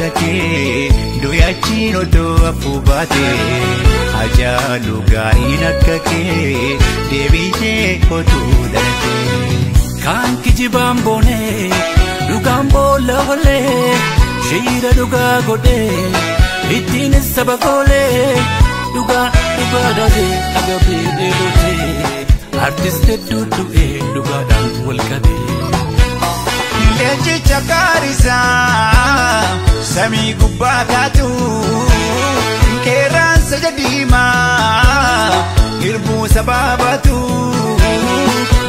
akka kee du'achiin otoo hafuu baate. Hacaaluu gaariin akka kee deebitee otuu dhalate. Kaan kijibaan boonee dhugaan boolla olee shiira dhugaa godhee ittiin saba goolee dhugaa dhugaa dhabee agabee dheebotee artist hedduu du'ee dhugaadhaan wal qabee. Leencicha gaarisaa samii gubbaa taatu qeerransa jadiimaa hirbuu sabaa baatu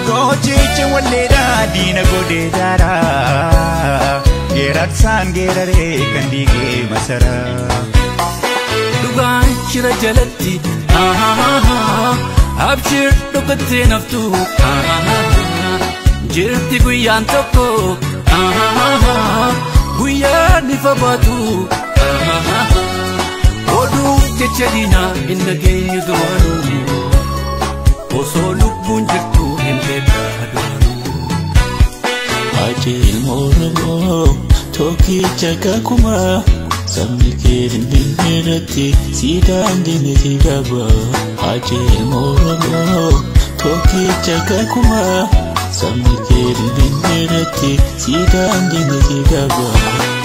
gochicha walleedhaa diina godhee daaraa geerarsaan geeraree kan diigee masaraa. Dhugaan shira jalatti abshir dhugattee naftu jirti guyyaan tokko guyyaan ifa baatu oduu jecha diinaa hin dhageenyu duraanuu osoo lubbuun jirtu hin beekaa duraanuu. Hacee ilma Oromoo tokkicha kakumaa sabni kee Finfinnee irratti siidaan diinni si qaba. Hacee ilma Oromoo tokkicha kakumaa sabni kee Finfinnee irratti siidaan diinni si qaba.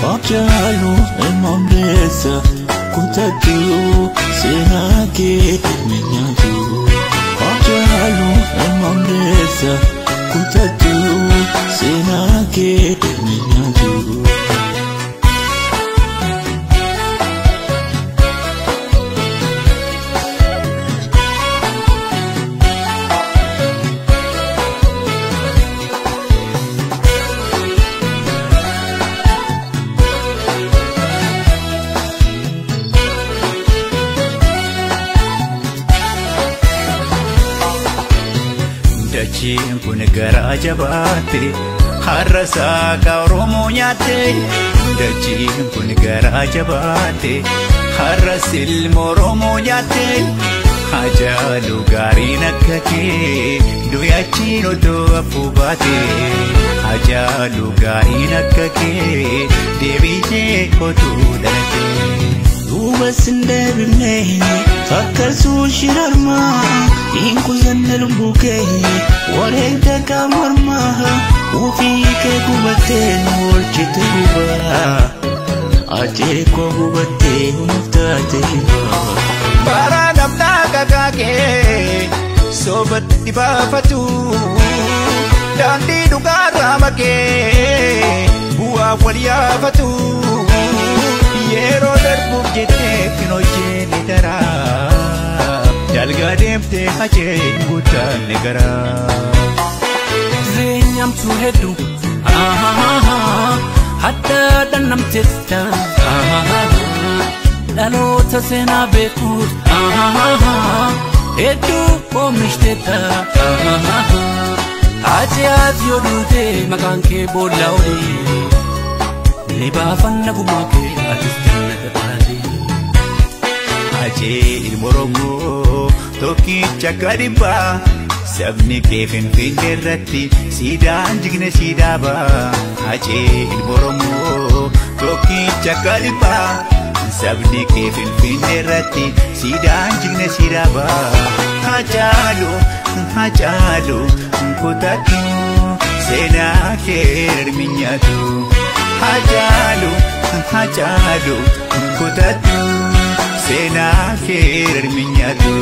Hacaaluu ilma Hundeessa kutattu seenaa kee nyaatu. Hacaaluu ilma Hundeessa kutattu seenaa kee nyaatu. Dachiin kun garaa jabaatte har'a saaqa Oromoo nyaatte. Dachiin kun garaa jabaatte har'a silma Oromoo nyaatte. Hacaaluu gaariin akka kee du'achiin otoo hafuu baate. Hacaaluu gaariin akka kee deebitee otuu dhalate. Duuba sin deebifnee fakkarsuu shirarmaa hin qusanne lubbuu kee wareegda qaamarmaa ofii kee gubattee nu oolchite gubaa Hacee koo gubattee nuuf taate hibaa. Bara namnaa kakaakee soobatti baafatu daandii dhugaarraa makee bu'aaf wal yaafatu yeroo darbuuf jettee hin hojjenne taraa dalgaa deemtee Hacee guuttaanne garaa. Jireenyamtuu hedduu hadda dhandhamteetta dhaloota seenaa beekuus hedduu oomishteetta. Hacee ati yoo duute maqaan kee boolla olii ni baafanna gumaa kee atis jannata taate. Hacee ilma Oromoo tokkicha akka dhibbaa sabni kee Finfinnee irratti siidaan jigne siidaa ba'a. Hacee ilma Oromoo tokkicha akka dhibbaa sabni kee Finfinnee irratti siidaan jigne siidaa ba'a. Hacaaluu Hacaaluu kutattu seenaa kee hirminyaatu. Hacaaluu Hacaaluu kutattu seenaa kee hirminyaatu.